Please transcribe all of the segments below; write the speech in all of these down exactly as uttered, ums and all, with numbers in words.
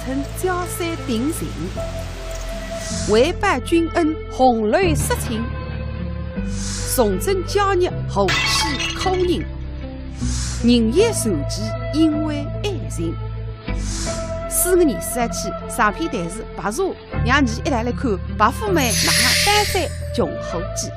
称江山定情，为报君恩，红楼色情，重振家业，后世苦人，人言传记，因为爱情。四月二十一日，上篇弹词白蛇，让你一道来看白富美哪能单山穷苦记。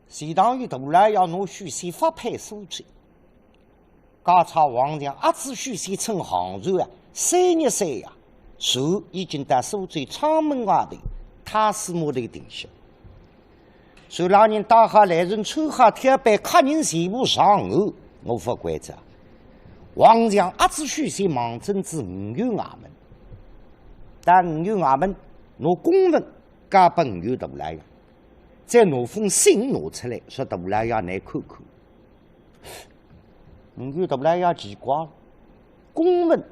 钱塘县大老爷拿许仙发配苏州，家差王祥押仔许仙乘航船啊，三日三夜，船已经到苏州阊门外头，太师码头停歇。船浪人带好来人，穿好挑板，客人全部上岸，我勿关照。王祥押仔许仙望准仔五院衙门，到五院衙门拿公文交拨五院大老爷。 再拿封信拿出来，说大老爷倷看看。五院大老爷奇怪，公文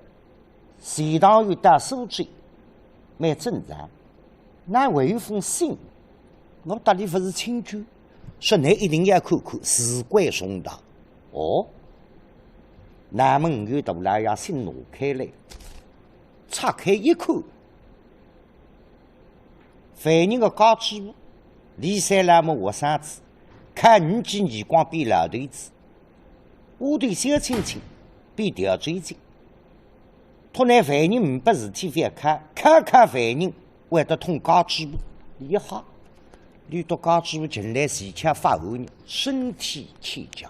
钱塘县到苏州，蛮正常，哪还有封信？我搭俚勿是亲眷，说倷一定要看看，事关重大。哦，那么五院大老爷信拿开来，拆开一看， 犯人个家主婆，李三辣么活生仔，敲五记耳光变老头子，丫头小青青变调转精。托倷犯人呒不事体覅敲，敲敲犯人会得痛家主婆。俚吓，俚笃家主婆近来前腔发寒热，身体欠佳，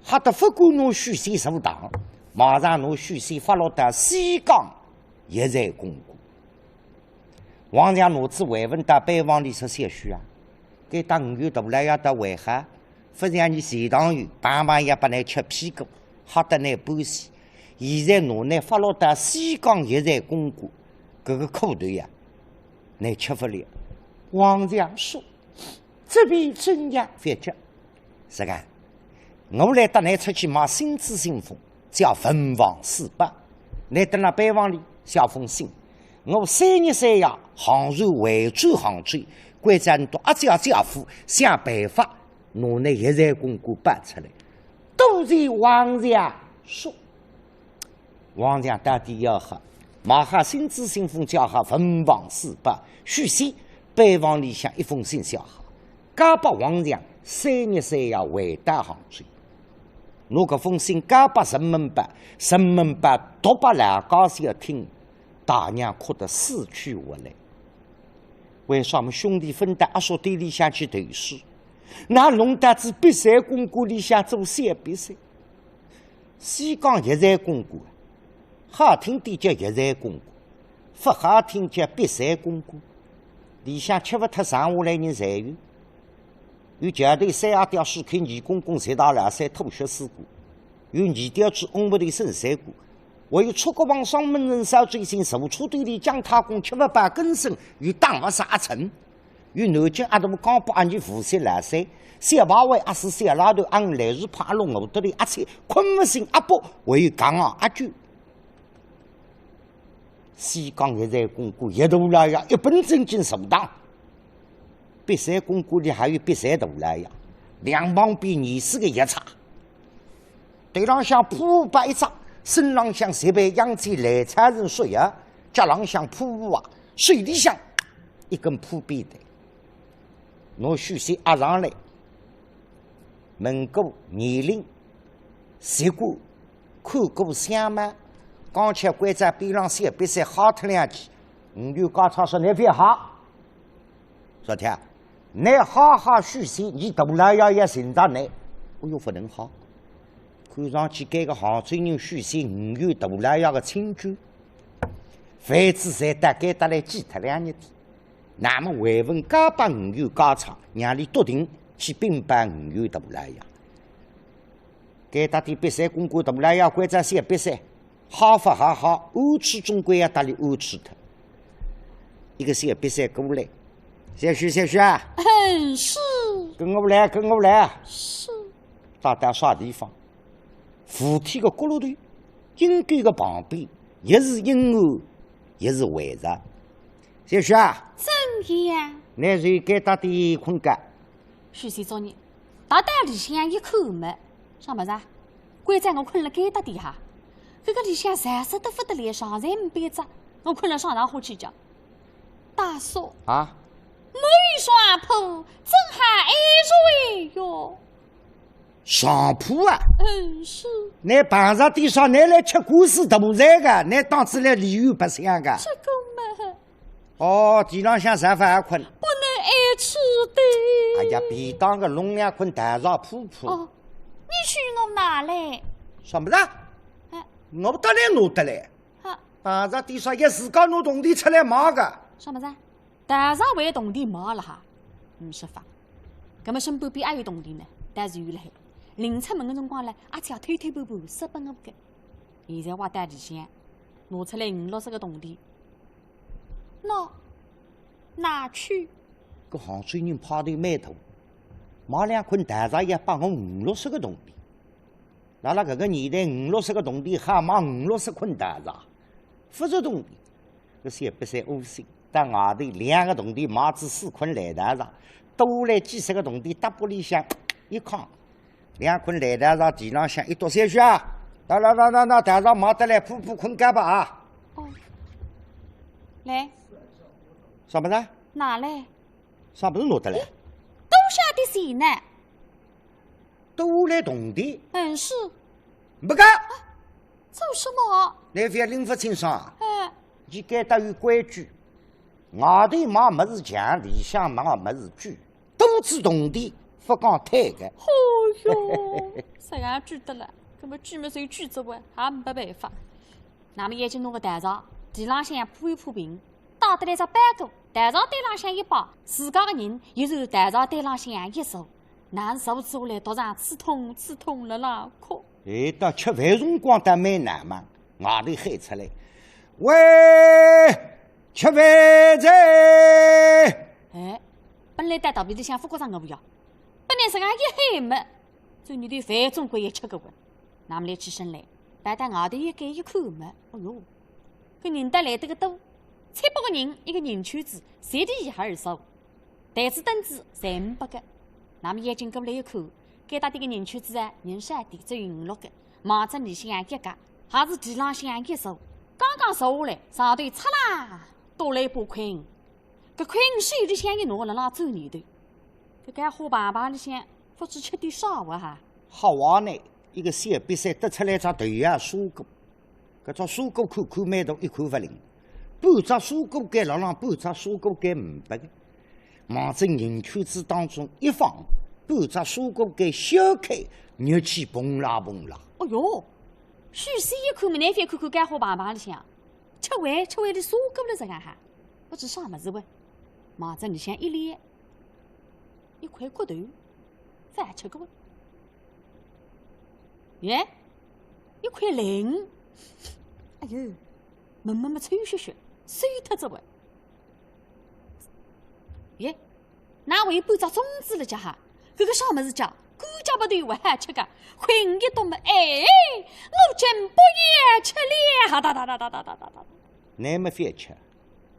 吓得勿敢拿许仙坐堂，马上拿许仙发落到西江 药材公馆。王祥拿仔回文到班房里说：“小许啊，该搭五院大老爷倒还好，勿像伲钱塘县，碰碰要拨倷吃屁股，吓得倷半死。现在拿倷发落到西江药材公馆，搿个苦头呀，倷吃勿了。”王祥说：“这便怎样？”覅急， 是个，我来搭倷出去买新珠新凤，叫文房四宝。倷蹲辣班房里写封信，我三日三夜航船回转杭州，关照倷笃阿姐阿姐夫想办法拿倷药材公馆搬出来。多谢王祥叔。 王祥到底要好，买好新珠新凤，叫好文房四宝，许仙班房里向一封信写好，交拨王祥三日三夜回到杭州。拿搿封信交拨陈门宝，陈门宝读拨老家小听，大娘哭得死去活来。为啥么兄弟分到阿叔店里向去投诉？哪弄到仔碧山公馆里向做小瘪三？ 西江药材公馆，好听点叫药材公馆，勿好听叫瘪三公馆。里向吃勿脱剩下来人侪有，有桥头三阿爹、水口二公公、石大老三、吐血水鬼，有二条子翁木头孙三官，还有出国房双门人少追星、坐车队里姜太公、吃勿饱跟生，有打勿杀阿成。 有南京阿大江北阿二无锡老三，小排位阿四小老头阿五来日胖阿六饿得来阿七，困勿醒阿八，还有讲啊阿九。西江药材公馆药大老爷一本正经坐堂，瘪三公馆里还有瘪三大老爷，两旁边廿四个药叉。 头浪向铺白一只，身浪向斜背洋毡烂草人束腰，脚浪向铺布啊，手里向一根铺扁担。拿许仙押上来，问过年龄，习惯，看过相貌，刚巧关照边浪小瘪三吓脱两记，五院家差说：“倷覅吓。” 说：“听，倷吓吓许仙，伲大老爷也寻着倷。”“哎哟，勿能吓。看上去该个杭州人许仙五院大老爷个亲眷，犯仔罪到该搭来寄脱两日天。”那么回文交拨五院家差，让俚笃定去禀报五院大老爷。 该搭点瘪三公馆大老爷关照小瘪三，吓勿吓吓，安置总归要搭俚安置脱。一个小瘪三过来：“小许，小许啊，”“嗯，是。”“跟我来，跟我来。”“是。”“到搭啥地方？”扶梯个角落头，阴沟个旁边，一是阴暗，一是围着。“小许啊。”“怎样？”“倷就该搭点困觉。”许仙作孽，踏到里向一看么，啥物事啊？关照我困了该搭点哈，搿个里向潮湿得勿得了，床单没被子，我困了上哪好去觉？大叔，啊？没有床铺，怎好入睡哟？床铺啊？嗯，是。倷碰着点啥，倷来吃官司大财个，倷当仔来理由白相个。这个嘛。 哦，地浪向侪勿好困。不能挨吃的。哎呀，便当个弄两捆稻草铺铺。哦，你去我拿来。啥物事啊？哎。我搭倷拿得来。哈。碰着点啥，伊自家拿铜钿出来买个。啥物事啊？稻草还铜钿买了哈？嗯，是法。搿么身边边还有铜钿呢，但是有了海。临出门个辰光呢，阿姐偷偷摸摸塞拨我个。现在我到里向，拿出来五六十个铜钿， 喏，拿去。搿杭州人派头蛮大，买两捆稻草要拨我五六十个铜钿。辣辣搿个年代，五六十个铜钿好买五六十捆稻草，勿值铜钿。搿小瘪三窝心，到外头两个铜钿买仔四捆烂稻草，多来几十个铜钿，搭包里向一扛， 两捆烂稻草地浪向一倒下去啊！哒哒哒哒哒，稻草买得来，铺铺困觉吧啊！哦。来。啥物事啊？拿来。啥物事拿得来？多少的钱呢？多来铜钿？嗯，是。没个。做什么？倷覅拎勿清爽啊？哎。伊该搭有规矩，外头买物事强，里向买物事贵。 多仔铜钿，勿讲退个。哦哟，实梗贵得了，搿么贵么就贵仔哇，也没办法。那么眼睛拿个稻草，地浪向铺一铺平，搭得来只包裹，稻草堆浪向一摆，自家个人也是稻草堆浪向一坐，难受下来，独上刺痛刺痛了啦，哭。哎，到吃饭辰光倒蛮难嘛，外头喊出来，喂，吃饭哉！哎， 本来到肚皮里向勿觉着饿呀，本来实梗一喊么，转念头饭总归要吃个哇。那么立起身来，跑到外头一间一看么，哦哟，搿人倒来得个多，七八个人一个人圈子，席地而坐，台子凳子侪没个。那么眼睛过来一看，该搭点个人圈子啊，人少点，只有五六个，望仔里向一夹，还是地浪向一坐，刚刚坐下来，上头嚓啦，倒来一把筷子。 搿筷子手里向一拿，辣辣转念头，搿个火盆盆里向勿知吃点啥哇哈？吓坏呢，一个小瘪三得出来只豆芽砂锅，搿只砂锅看看蛮大，一看勿灵，半只砂锅盖辣浪，半只砂锅盖没个。望仔人圈子当中一放，半只砂锅盖掀开，热气蓬啦蓬啦。哦哟，许仙一看么，难覅看看搿火盆盆里向，吃坏吃坏个砂锅了实梗哈？ 勿知啥物事哇，望仔里向一撩，一块骨头，勿好吃个哇。耶，一块灵，哎哟，闻闻么臭血血，馊脱仔哇。耶，哪会有半只粽子了介哈？搿个啥物事介？干介勿对，勿好吃个，筷子一动么，哎，我真不要吃了，哈哒哒哒哒哒哒哒哒。倷么覅吃。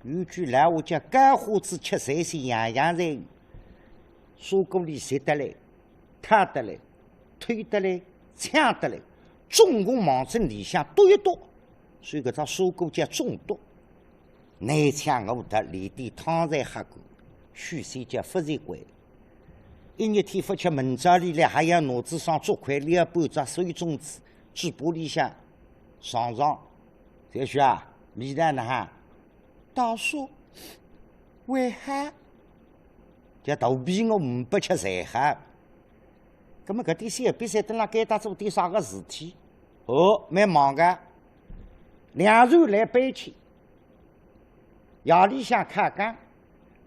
有句老话叫，叫花子吃三鲜样样侪有。砂锅里拾得来，讨得来，偷得来，抢得来，总共望仔里向剁一剁，所以搿只砂锅叫中毒。倷抢我夺，连点汤侪吓干，许仙叫勿习惯。一日天勿吃，明朝里来还要拿仔双竹筷，撩半只馊粽子，嘴巴里向尝尝。小许啊，味道哪哈？ 大叔，为何？叫肚皮饿，呒不吃才好。葛末搿点小瘪三蹲辣该搭做点啥个事体？哦，蛮忙个。粮船来搬迁，夜里向开工，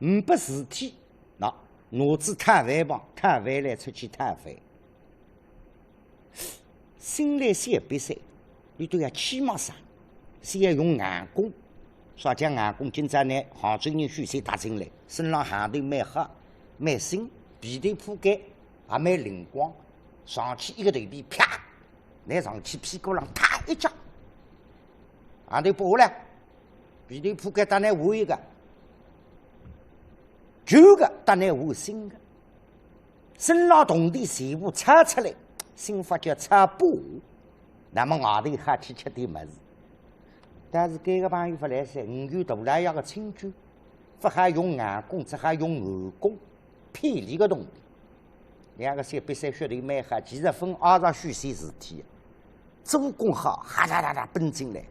呒不事体，喏，拿仔讨饭棒，讨饭篮出去讨饭。 新来小瘪三，伊都要起码啥，先要用硬功。啥叫硬功？今朝拿杭州人许仙带进来，身浪行头蛮好，蛮新，被头铺盖也蛮灵光，上去一个头皮啪，拿上去屁股浪啪一夹，行头拨下来，被头铺盖搭拿换一个，旧个搭拿换新个。身浪铜钿全部抄出来，新法叫抄本。那么外头好去吃点物事。但是搿个朋友勿来三，五舅大老爷个亲眷，勿好用硬功，只好用软功，骗俚个铜钿。两个小瘪三学得蛮好，其实分阿着许仙事体。 做功好，哈哒哒哒奔进来。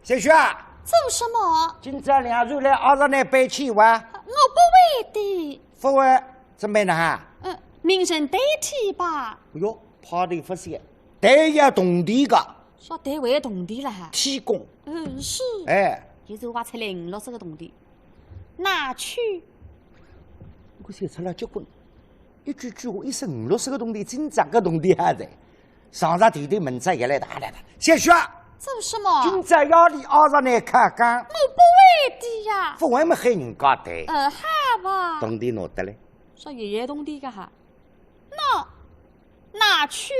小许啊，做什么？今朝两日来阿着拿背去哇？我不会的。勿会，怎么呢哈？呃，命人代替吧。哎哟，派头勿小，代要铜钿个。啥代为铜钿了哈？天公。嗯，是。哎。现在挖出来五六十个铜钿，拿去。我想出来结棍，一句句话，一声五六十个铜钿，今朝个铜钿还在。 上上头头门子一来，哒哒哒，小许啊，做什么？今朝夜里阿着拿开讲。我不会的呀。勿会么喊人家代。呃，好吧。铜钿拿得来。说爷爷铜钿个哈？喏，拿去。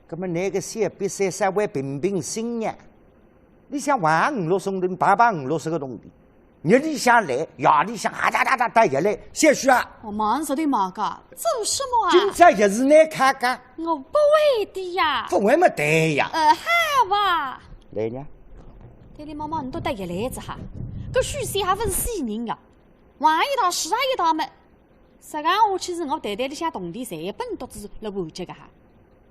搿么拿个小瘪三稍微平平心呀，你想还五六十铜钿，白白五六十个铜钿。 日里向来，夜里向哈哒哒哒哒一来，小许啊，我忙着的嘛个，做什么啊？今朝也是拿开讲。我不会的呀。勿会么代呀。呃，好吧。来呢？对了，妈妈，你都带一来子哈，搿许仙还勿是死人呀？还一道是啊一道么，实梗下去是我袋袋里向铜钿侪要奔脱仔了半截个哈，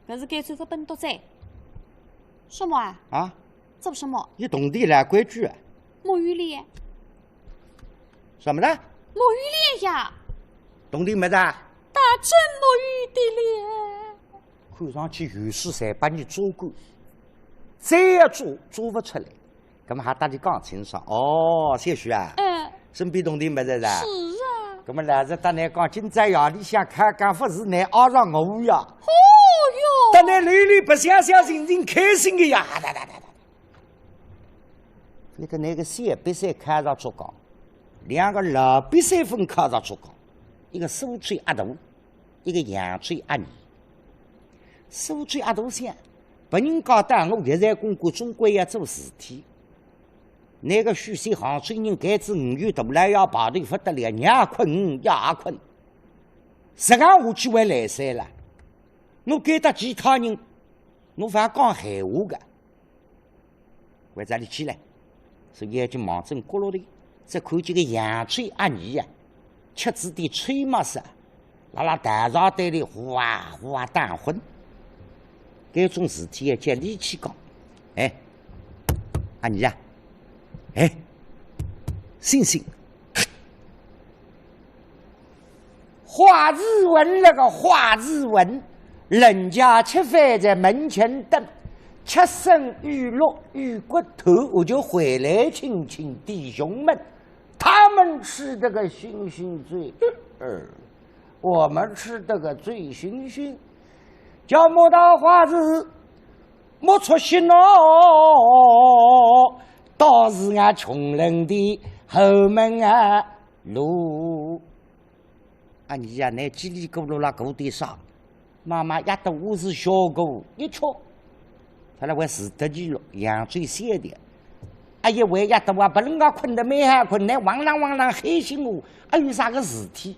搿是该算勿奔脱哉。什么啊？啊？ 做什么？一铜钿来规矩啊。没有了。什么呢？没有了呀。铜钿没得啊？大真没有的了。看上去有事侪把你做过，再要做，做勿出来。葛么还搭你讲清爽。哦，小许啊，嗯。身边铜钿没得噻？是啊。葛么老实搭倷讲，今朝夜里向开讲勿是倷阿着我呀。哦哟。搭倷里里白相相，心情开心的呀。哒哒哒哒。 搿个拿个小瘪三敲着竹杠，两个老瘪三分敲着竹杠，一个苏州阿大，一个扬州阿二。苏州阿大想，别人家当我现在公干总归要做事体。拿个许仙杭州人，该只五舅大老爷排头勿得了，娘困也困，实梗下去会来三了。我该搭其他人，我勿讲闲话个。 回家里去了。所以眼睛望准角落头，只看见个扬州阿二呀，吃仔点吹麻子，辣辣稻草堆里呼啊呼啊打滚。该种事体要叫俚去讲。哎，阿二啊，哎，醒醒， 话事文，那个话事文，人家吃饭在门前等，吃剩余落余骨头，我就回来请请弟兄们，他们吃这个新鲜醉，呃，我们吃这个醉醺醺，叫莫道话事，莫出息喏，倒是俺穷人的后门啊路。 阿二啊，倷叽里咕噜啦咕点啥？妈妈，夜到我是小姑，一吃，他来还是得几咯，扬州小的。哎呀，还夜到啊，拨人家困得蛮好困，倷汪啷汪啷喊醒我，还有啥个事体？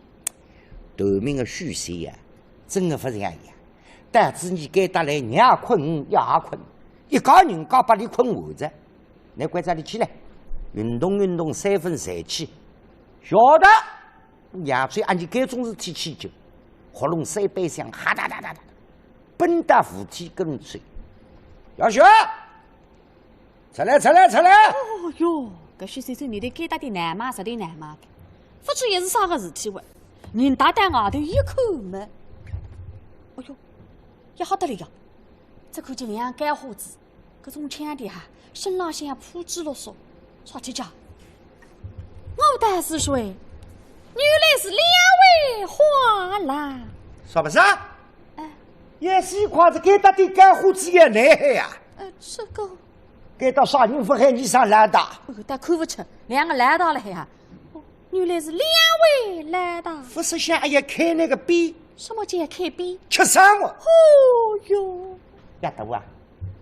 短命的许仙呀，真的勿像样。但是你该搭来，娘困也困，一家人家把你困完着，倷关照你起来，运动运动，三分散气，晓得？ 扬州阿二该种事体起劲，喉咙塞背响，哈哒哒哒哒，奔到扶梯跟前。要求，出来，出来，出来！哦哟，搿许仙是面对该搭的难嘛，实在难嘛，勿知也是啥个事体喂，人踏到外头一看嘛，哦哟，也吓得了呀，只看见两个花子 搿种腔调哈，身浪向铺纸啰嗦，啥体讲？我道是谁？原来是两位花郎。啥物事啊？哎。也是一块子该搭的干花子也来海呀。呃，这个。该搭啥人勿喊你上来的？呃，但看勿出，两个来到了海呀。哦，原来是两位来的。勿是想哎呀开那个边。什么叫开边？吃生活。哦哟。呀，大啊，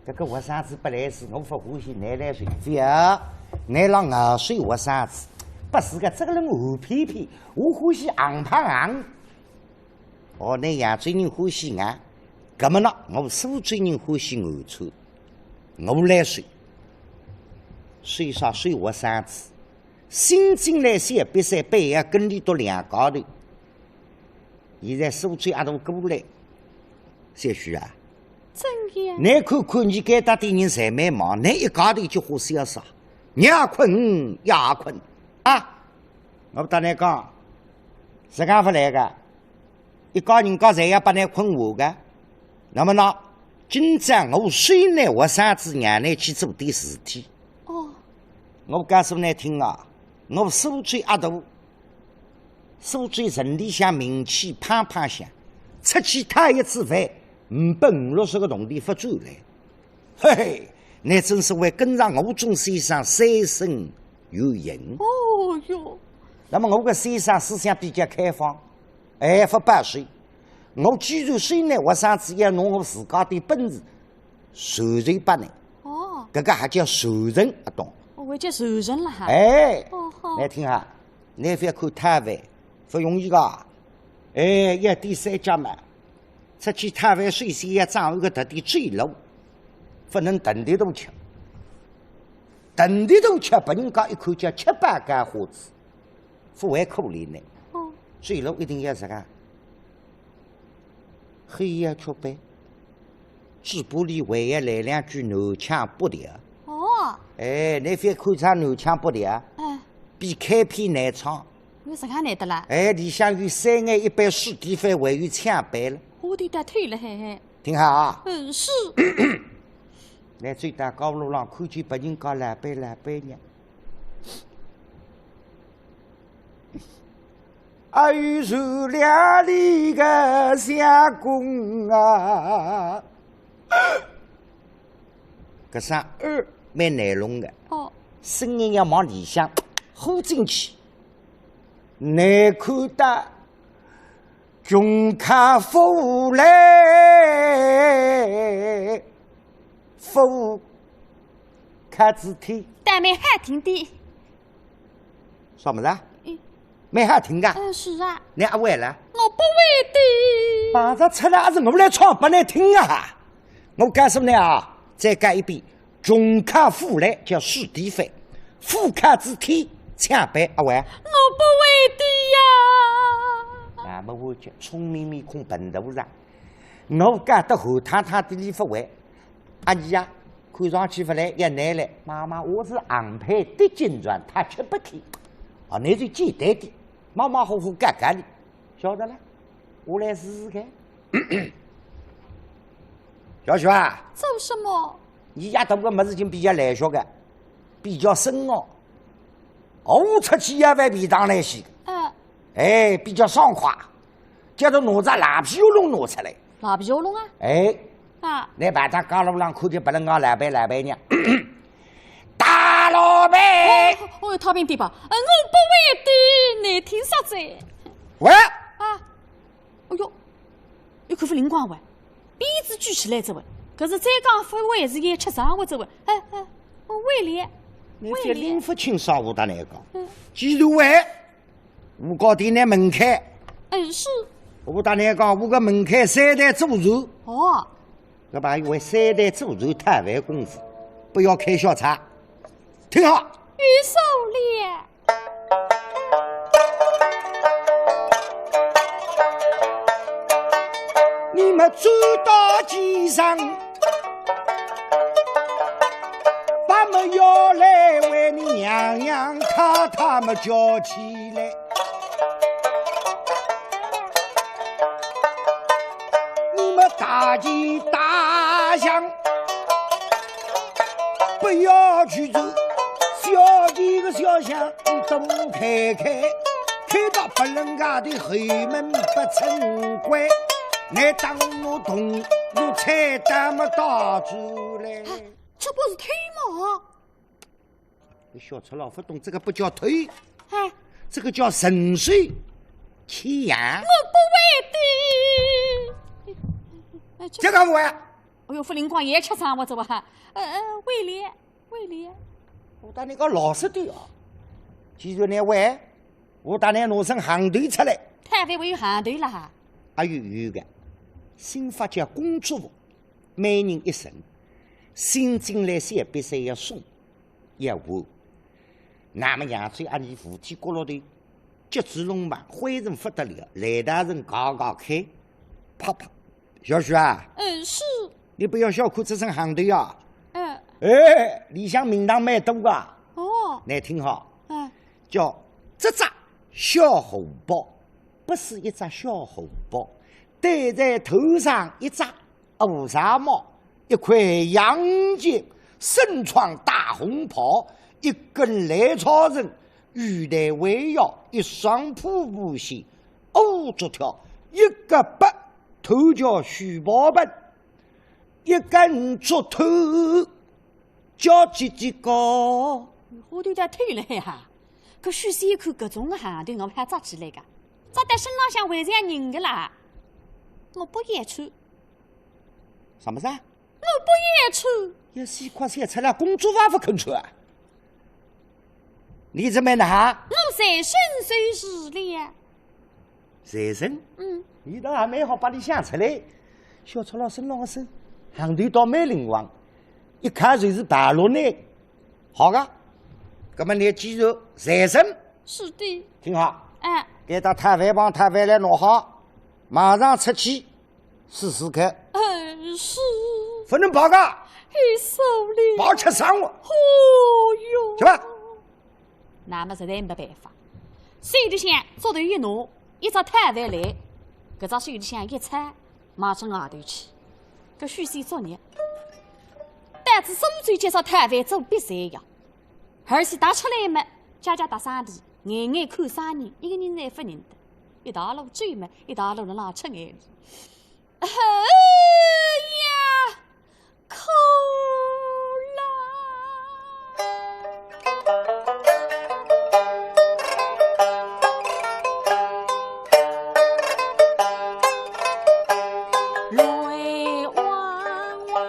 搿个学生子本来是我勿欢喜拿来睡觉，拿了熬睡学生子，勿是个，这个人活泼泼，我欢喜硬碰硬。哦，㑚扬州人欢喜硬，搿么呢，我苏州人欢喜硬穿，我来收。收啥？收学生子。新进来小瘪三，板要跟俚笃两家头。现在苏州阿大过来，小许啊，怎样？㑚看看伲搿搭点人侪蛮忙，㑚一家头就好潇洒，娘困也困啊！我搭㑚讲，实梗勿来个。 一家人家侪要拨㑚困下个。那么呢，今朝我收㑚学生子，让㑚去做点事体。哦，我告诉㑚听啊，我苏州阿大，苏州城里向名气砰砰响，出去讨一次饭，五百五六十个铜钿勿转来。嘿嘿，㑚真是会跟上我种先生三生有幸。哦哟，那么我个先生思想比较开放， 哎，勿摆水。我既然收㑚学生子，要拿我自家点本事传授拨㑚，哦，搿个还叫传承，阿懂？我叫传承了哈。哎，哦好，来听啊，㑚覅看讨饭，勿容易个。哎，要点三脚嘛，出去讨饭首先要掌握个特点，走路，勿能蹬地图吃。蹬地图吃，拨人家一看叫吃饱干活子。 勿会可怜呢。哦，走路一定要实梗，黑夜曲板，嘴巴里还要来两句南腔北调。哦，哎，㑚覅看啥南腔北调，哎，比开篇难唱。有实梗难得啦？哎，里向有三眼一爿水底翻，还有抢板了。我的大腿了嘿嘿。听好啊，嗯，是。㑚走到高楼浪，看见别人家老板老板娘。哎呦，是两里个相公啊！搿声呃蛮难弄个，哦，声音要往里向呼进去。难看得穷客富来，富客之天。但蛮好听的。啥物事啊？嗯，蛮好听个。嗯，是啊，㑚阿会了？我不会的。碰着出来还是我来唱拨㑚听啊！我告诉㑚啊，再讲一遍，穷客富来叫水底翻，富客之天抢板，阿会？我不会的呀。啊，没完结，聪明面孔笨头上。我讲得好，太太的俚勿会。阿姨啊，看上去勿来也难了。妈妈，我是安排的金砖，他吃不起。啊，那就简单点，马马虎虎讲讲哩，晓得了，我来试试看。小许啊，做什么？你丫头个么事情比较来学个，比较深奥。我出去也勿便当来西个，呃，哎，比较爽快，叫他拿只蜡皮乌龙拿出来。蜡皮乌龙啊？哎，啊，你把他高楼浪看见别人家老板老板娘，大老板，哦，哦，讨平点吧。呃，我不会的，你听啥子？喂，啊，哎哟，一看勿灵光喂，鞭子举起来着喂，搿是再讲勿会是也吃生活着喂。哎哎，我会了，你这拎勿清爽，我搭你讲嗯，既然会，我告诉你门槛，嗯是，我搭你讲，我个门槛三代祖传，哦，我把一位三代祖传讨饭功夫，不要开小差，听好。有数了。你们走到街上，把么要来为你娘娘太太么叫起来。你们大街大巷，不要去走，小街个小巷你都看看，看到别人家的后门不成关，你当我懂，我菜单么打出来。这不是偷吗？小赤佬勿懂，这个不叫偷，哎，这个叫顺手牵羊。我不会的。哎，这，这个我呀，哎哟，勿灵光也吃生活着哈。呃呃，会了，会了。我搭你讲老实点啊，既然你会，我搭你拿身行头出来。太会还有行头了哈。阿有有个，新发叫公主服，每人一身，新进来小瘪三要送，要换。那么杨春阿姨扶梯角落头，脚趾龙嘛，灰尘不得了，来大人嘎嘎开，啪啪，小许啊，嗯，是。你不要小看这身行头啊，嗯。哎，里向名堂蛮多啊。哦。来听哈，嗯。叫这只小荷包，不是一只小荷包，戴在头上一只乌纱帽，一块洋髻，身穿大红袍，一根烂草绳，玉带围腰，一双破布鞋，乌竹条，一个八，头叫许宝盆，一根竹头，叫几几个。花头叫偷了呀！搿许仙一看搿种行头，我还扎起来个，扎在身浪向还像人个啦。我不要穿。什么事啊？我不要穿。要死快些出来，公主也不肯穿啊。你怎么拿？我随身随时了。随身？嗯。你倒还蛮好，把你想出来。小赤佬身浪个身，行头倒蛮灵光，一看就是大陆呢。好个，那么你记住，随身。是的。听好。哎。给他太妃帮太妃来弄好，马上出去。 试试看。嗯，是。不能跑个。哎，少爷。跑吃生活。哦哟。去吧。那么实在没办法，手里向镯头一拿，一只太妃来，搿只手里向一插，望仔外头去。搿许仙作孽，到仔苏州介绍太妃做比赛呀，而且踏出来么，家家踏生地，眼眼看生人，一个人侪勿认得。一道路追么，一道路辣浪出眼泪。 哎呀，苦啦！泪汪汪。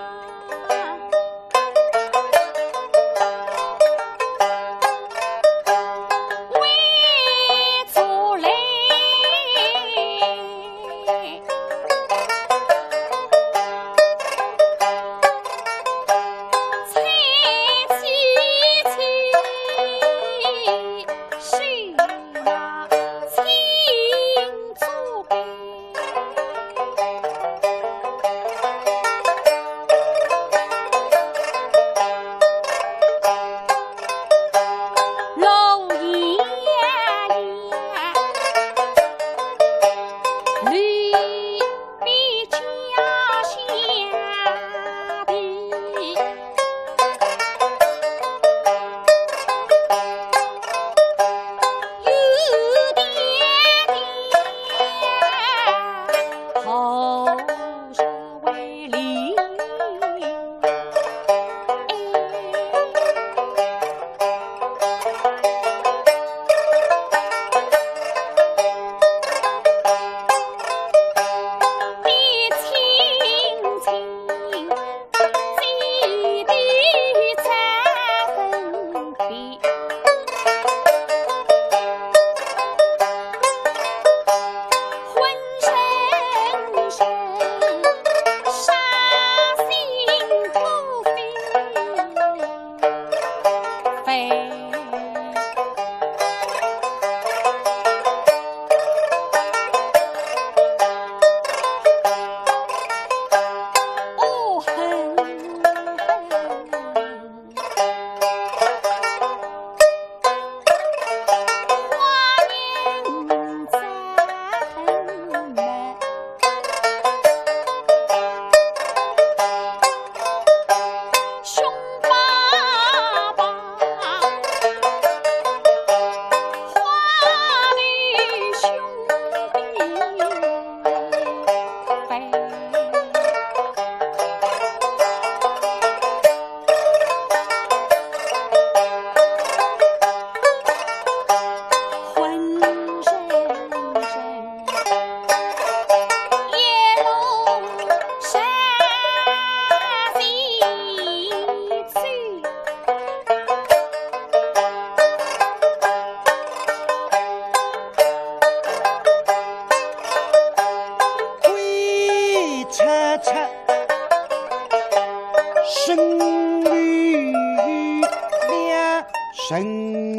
陈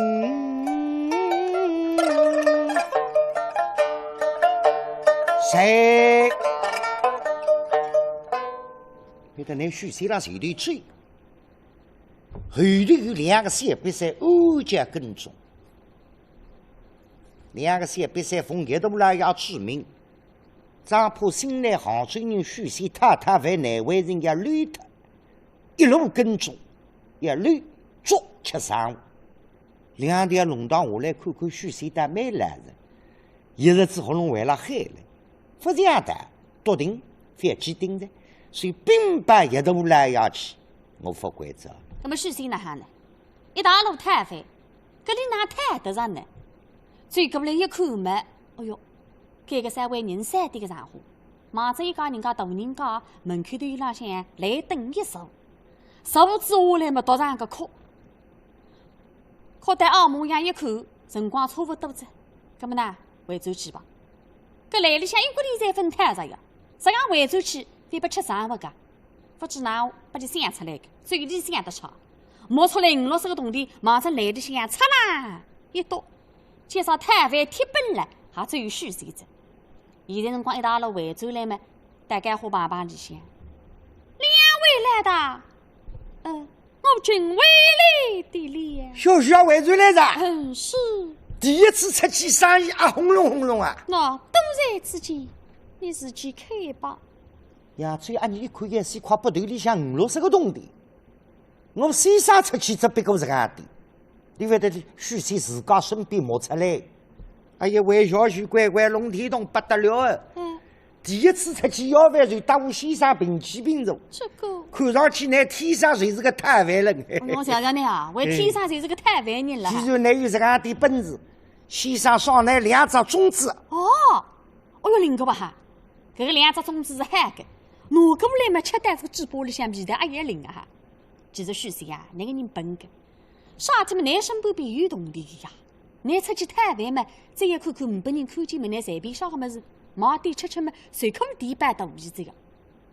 谁？别的那许仙啦，谁对追？后头有两个小瘪三暗叫跟踪。两个小瘪三奉叶大老爷之命，张婆心来杭州人许仙太太为难为情要溜脱，一路跟踪，要溜捉吃生活。两条弄堂下来看看许仙倒蛮老实，一日子喉咙还辣喊嘞，勿像的，笃定覅去盯着，所以禀报叶大老爷去，我勿管哉。那么许仙哪哈呢？一大路讨饭，搿里哪讨得着呢？走过来一看嘛，哎哟，搿个稍微人少点个场化，望仔一家人家大人家门口头浪向来等一坐，坐仔下来嘛，独自个哭。哭得啊，模样一看，辰光差勿多哉，葛么呢，回转去吧。搿来里向一个钿侪勿讨着呀，实梗回转去，非拨吃生活个。 勿知哪拨伊想出来个，嘴里想得巧，摸出来五六十个铜钿，望仔篮里向嚓啦一倒，介绍讨饭贴本了，还只有许仙哉。现在辰光一大路回转来嘛，大概好碰碰里向。两位老大，嗯，我寻回来的了。小许也回转来哉？嗯，是。第一次出去生意啊，轰隆轰隆啊。喏，多谢指教，你自己看吧。 呀，最阿你一看也是块布头里向五六十个铜钿。我先生出去只不过是搿点，你勿得许仙自家身边摸出来。哎呀，为小许乖乖弄天动不得了啊。嗯。第一次出去要饭就搭我先生平起平坐。这个。看上去呢，天生就是个讨饭人。我想想你啊，为天生就是个讨饭人了。既然你有这样的本事，先生赏你两只粽子。哦，哦哟，灵个吧哈。 搿个两只粽子是好个，拿过来嘛，吃到搿个嘴巴里向味道啊也灵啊哈。其实许仙啊，倷个人笨个，啥体么倷身边边有铜钿个呀？倷出去讨饭嘛，只要看看呒拨人看见么，倷随便啥个物事，买点吃吃嘛，随口填饱肚皮子呀。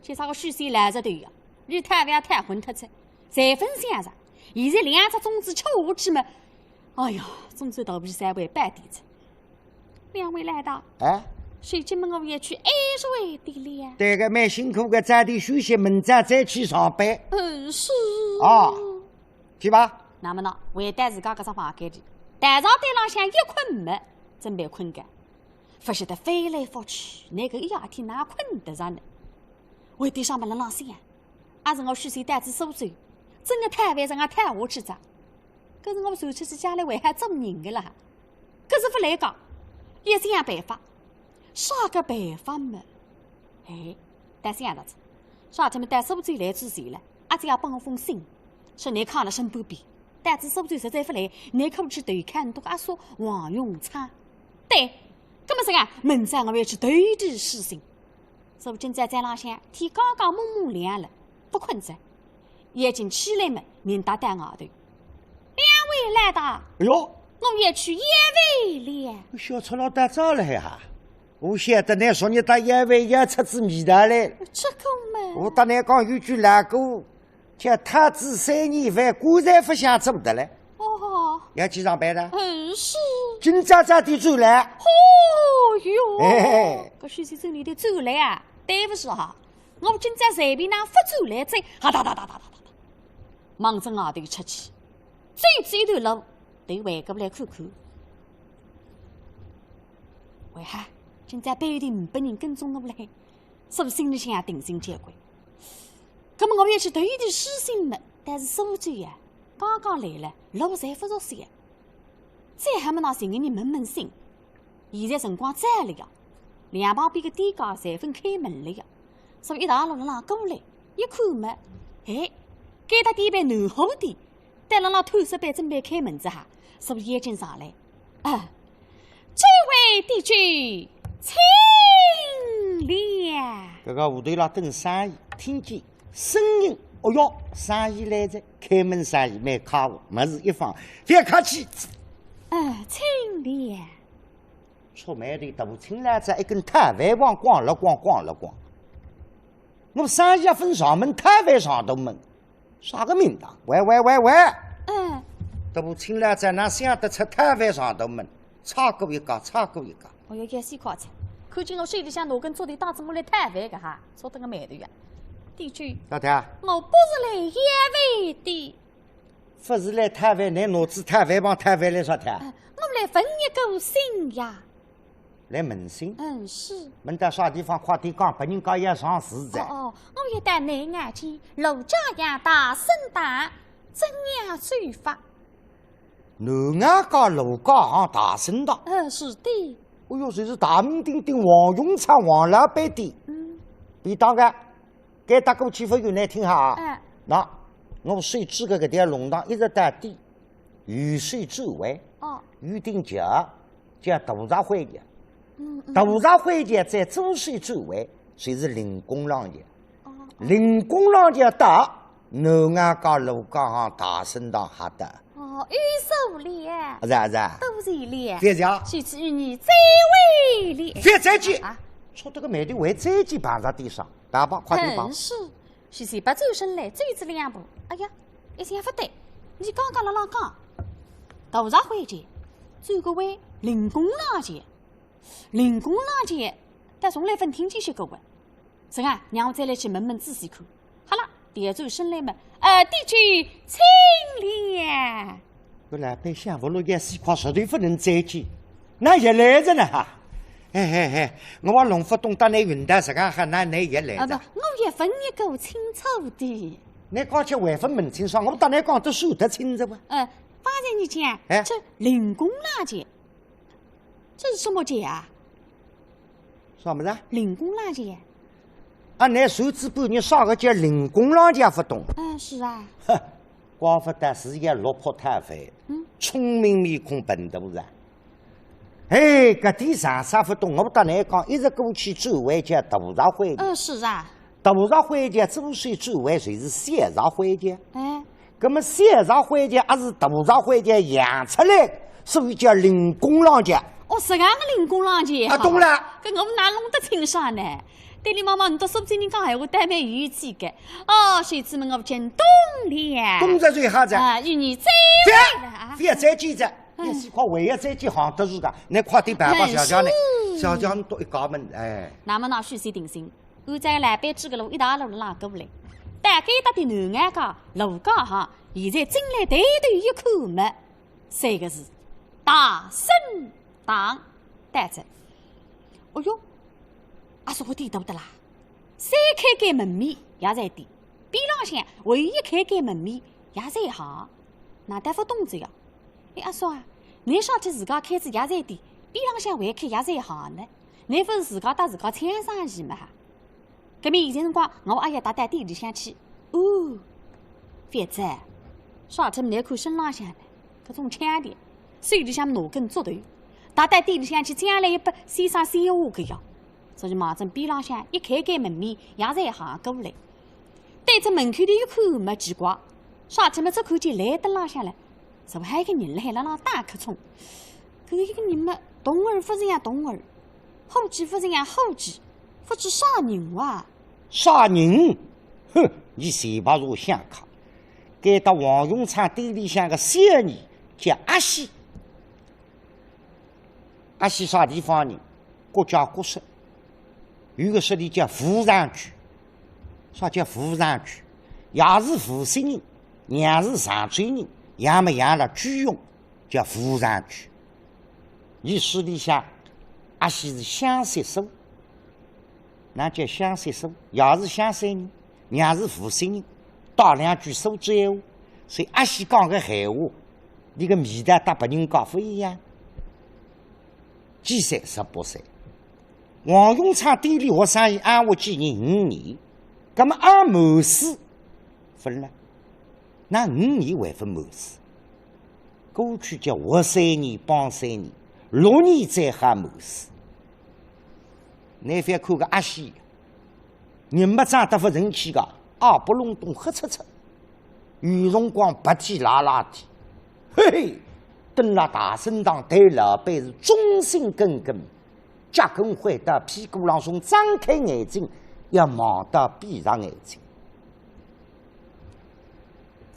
像啥个许仙来着头呀，伊讨饭也讨昏脱哉，侪勿想着。现在两只粽子吃下去嘛，哎呀，粽子肚皮稍微饱点哉。 两位老大，哎，谁知么我也去挨着的了。对个，蛮辛苦个，早点休息，明朝再去上班。嗯，是。啊，去吧。那么呢，回到自家搿只房间里，台上台浪向一困么，准备困觉。勿晓得翻来覆去，哪个一夜天哪困得着呢？回到上班了浪想，阿是我许仙带仔苏州，真个讨饭让我讨下去哉。 可是我算出去将来还好做人个啦。可是勿来讲，也想办法。啥个办法嘛？哎，倒想着哉，啥体么到苏州来之前了，阿姐也拨我封信，说倷囥了身边边，到仔苏州实在勿来，倷可去投靠倷个阿叔王永昌。对，搿么啥个，明朝我要去投递书信。 如今在站浪向，天刚刚蒙蒙亮了，勿困哉。眼睛起来么，人踏到外头。两位老大，哎哟，我要去要饭了。小赤佬到早了还哈？我晓得倷昨日到要饭要出仔味道来。这个嘛，我搭倷讲有句老古 叫太子三年饭，棺材勿响做得了。哦，要去上班的。嗯，是。今朝早点转来。哦哟，嘿嘿，搿许仙真个转来啊，对勿住哈，我今朝随便哪勿转来哉，哈哒哒哒哒哒哒哒，望仔外头出去，走仔一段路，对回过来看看。喂哈，今朝背后头呒拨人跟踪我嘞，是勿是心里向也定心交关？ 搿么我要去投递书信么，但是苏州呀，刚刚来了，路侪勿熟悉呀。再还没拿寻个人问问信，现在辰光早了呀，两旁边个店家侪勿开门了呀，所以一大路浪过来，一看么，哎，该搭店爿南货店，对了，那头十班准备开门子哈，所以眼睛上来，啊，这位弟兄，请了。搿个屋头浪等生意，听见 声音，哦哟，生意来哉，开门生意蛮快活，物事一放，覅客气。啊，请了。触霉头大清来哉，一根讨饭棒，咣了咣，咣了咣。我生意也分上门，讨饭上头门，啥个名堂？喂喂喂喂，嗯，搿部青老早哪想得出讨饭上头门，差过一家，差过一家。哦哟，也是快哉，看见我手里向拿根竹条搭仔我来讨饭个哈，触得个霉头呀。店主，啥体啊？我不是来要饭的。勿是来讨饭，倷拿仔讨饭棒讨饭来啥体啊？哎，我来问一个信呀。 来问信？嗯，是。问到啥地方，快点讲，拨人家要上市哉。哦，哦，我要到南外街罗家巷大生堂，怎样走法？南外街罗家巷大生堂？嗯，是的。哎哟，就是大名鼎鼎王永昌王老板店。嗯。便当个，该搭过去勿远，倷听好啊。哎。喏，我手指个搿条弄堂一直到底，由西转弯，哦。有条街， 叫大杂烩街。嗯，嗯。大杂烩街再左手转弯，就是临江浪街。哦，哦。临江浪街到，南外街罗家巷大生堂好到。哦，有数了。啊，是啊，是啊。多谢了。覅谢。下次与你再会了。覅再见。啊。触得个霉头还再见碰着点啥，爸爸，快点跑。嗯，是。 徐水白转身来，走仔两步，哎呀，一想勿对，倷刚刚辣浪讲，大杂烩街，转个弯临江浪街，临江浪街，但从来勿听见歇过个。是啊，让我再来去问问仔细看。好了，调转身来么，呃，店主请了。搿老板想勿落，要死快，实在勿能再见。 哪也来哉呢哈。嘿嘿嘿，我也弄勿懂搭倷运道实梗好，哪倷也来哉。啊，勿，我也问一个清楚的。倷刚才还勿问清爽，我搭倷讲得算得清哉哇。呃，方才你讲，哎。这临江浪街，这是什么街啊？啥物事啊？临江浪街。啊，倷算仔半日啥个叫临江浪街勿懂？嗯，是啊。哼，怪勿得是要落魄讨饭，嗯。聪明面孔笨肚子啊。 哎，搿点常识勿懂，我搭倷讲，一直过去转弯叫大杂烩街。嗯，是啊。大杂烩街，左手转弯就是小杂烩街。哎。葛么小杂烩街还是大杂烩街养出来，所以叫临江浪街。哦，是搿个临江浪街。啊，懂了。搿我哪弄得清爽呢？对俚妈妈，倷笃苏州人讲闲话倒蛮有趣个。哦，小姐们，我听懂了。懂哉最好哉。啊，与你再会了啊。覅再见哉。 哎。也是快，还要再见，行得是个，倷快点跑吧，哎，小姐呢？是。小姐倷笃一家门，哎。那么呢，许仙定心，按照老板指个路，一道路浪过来。到该搭的南外街，罗家巷，现在进来抬头一看么，三个字，大生堂，到哉。哦哟，阿是我点到的啦，三开间门面也在店，边浪向还有一开间门面也在行。 哪搭勿懂哉呀？哎，阿叔啊，倷啥体自家开仔药材店，边浪向还开药材行呢？倷勿是自家搭自家抢生意么哈？搿么现在辰光，我阿要踏到店里向去。哦，覅哉，啥体倷看身浪向呢？搿种腔调，手里向拿根竹头，踏到店里向去，将来一把先生先下个呀。所以望准边浪向一开间门面，药材行过来。 对仔门口头一看，蛮奇怪，啥体么只看见来得浪向了，怎么还有个人辣海辣浪打瞌冲？搿一个人么，动而勿像动而，伙计勿像伙计，勿知啥人哇？啥人？哼，倷想勿着想看，该搭王永昌店里向个小二叫阿喜。 阿喜啥地方人？各家各说。有个说俚叫富阳区。啥叫富阳区？爷是无锡人，娘是常州人，爷么养辣句容，叫富阳区。伲书里向阿喜是湘西人。 哪叫湘西人？爷是湘西人，娘是无锡人，带两句苏州闲话，所以阿喜讲个闲话，俚个味道搭别人家勿一样。几岁？十八岁。王永昌店里学生意阿活几年？五年。葛么阿满师勿啦？哪五年还勿满师？过去叫学三年、帮三年，六年再好满师。 倷覅看个阿喜，人么长得勿成器个，矮不隆咚黑漆漆，有辰光白体拉拉个，嘿嘿，蹲辣大生堂对老板是忠心耿耿，结棍坏到屁股浪向张开眼睛，要望到闭上眼睛，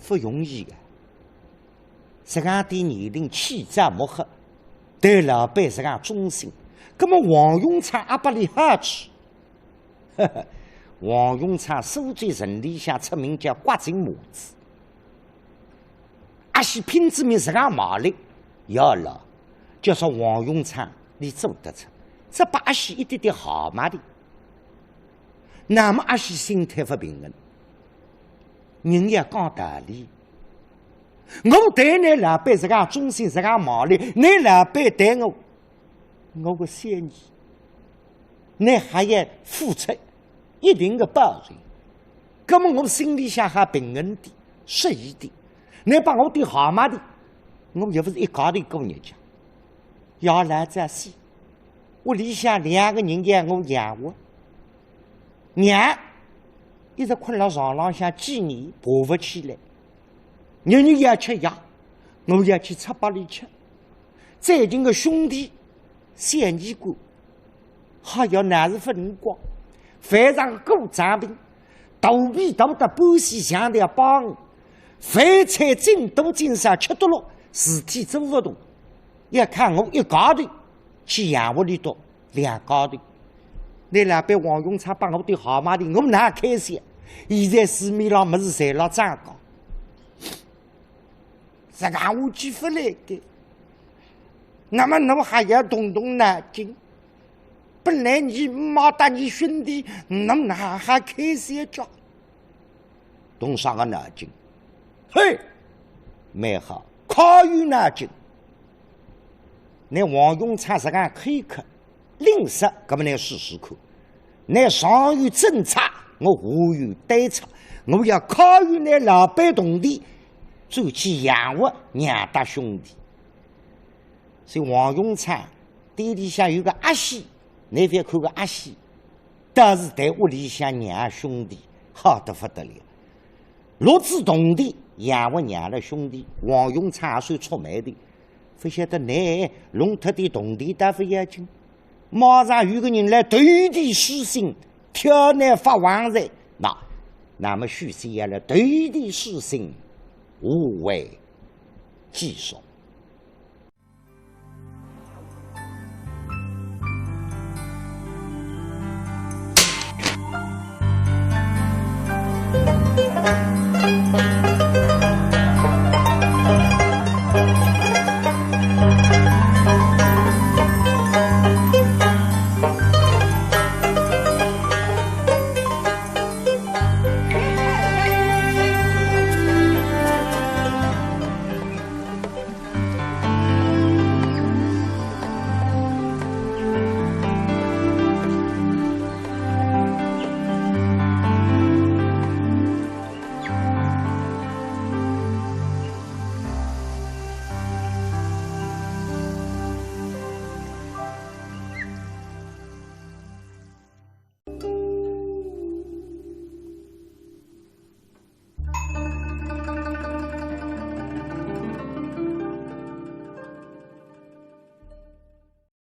勿容易个。实梗点年龄气质木黑，对老板实梗忠心。葛末王永昌阿勿俚好处？呵呵，王永昌苏州城里向出名叫刮井马子，阿喜拼仔命实梗卖力，要老，叫啥王永昌俚做得出，只拨阿喜一点点号码钿。葛末阿喜心态勿平衡，人要讲道理。 我对倷老板实梗忠心，实梗卖力，倷老板对我，我个小囡，倷还要付出一定个报酬。葛末我心里向还平衡点，适意点。倷拨我点号码钿，我又勿是一家头过日脚。爷老早死，屋里向两个人要我养活。娘一直困辣床浪向几年，爬勿起来。 日日要吃药，我要去出拨俚吃。最近个兄弟，小儿官，还要拿仔勿灵光，犯上过脏病，肚皮大得半死像条鹃，饭菜进多进少吃多了，事体做勿动，要靠我一家头去养活俚笃两家头。倷老板王永昌拨我点号码钿，我哪开销？现在市面浪物事侪辣涨价。 实梗下去勿来个。葛末倷还要动动脑筋。本来倷卖脱倷兄弟，倷哪哈开销叫？动啥个脑筋？嘿，蛮好，可有脑筋。倷王永昌实梗可以看， 另说，葛末倷试试看，倷上有政策，我下有对策，我要靠伊倷老板铜钿，转去养活娘搭兄弟。所以王永昌店里向有个阿喜，倷覅看个阿喜，倒是对屋里向娘兄弟好得勿得了。落仔铜钿养活娘搭兄弟，王永昌也算出名个。 勿晓得倷弄脱点铜钿倒勿要紧，马上有个人来投递书信，挑倷发横财。那，葛末许仙要来投递书信，下回继续。